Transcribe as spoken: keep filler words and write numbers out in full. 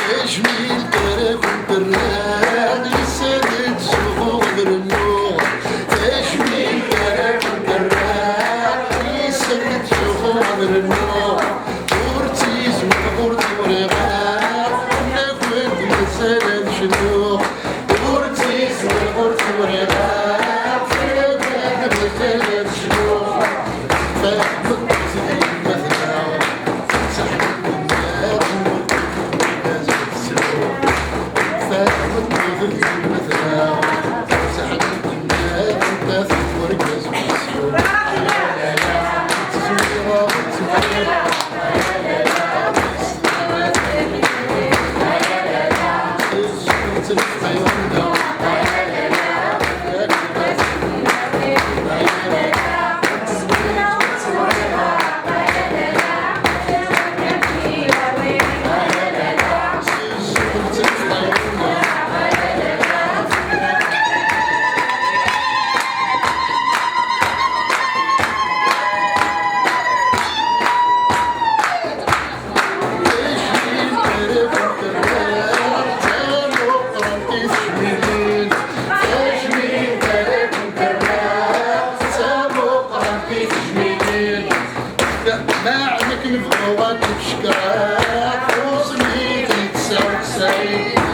Tajmilt ara kent-rreɣ, lisan ad ttsuɣuɣ ad rennuɣ. Tajmilt ara kent-rreɣ, lisan ad ttsuɣuɣ ad rennuɣ. Ur ttizwiɣ, ur tt-uriɣ ara, fell-akent mazal ad cnuɣ. Ur ttizwiɣ, ur tt-uriɣ ara, fell-akent mazal ad cnuɣ. Fehmeɣ-tt i yemma-tneɣ. Ma ɛni k-nebɣu ad k-cekkreɣ, ur zmiret tesɛu tesɛin.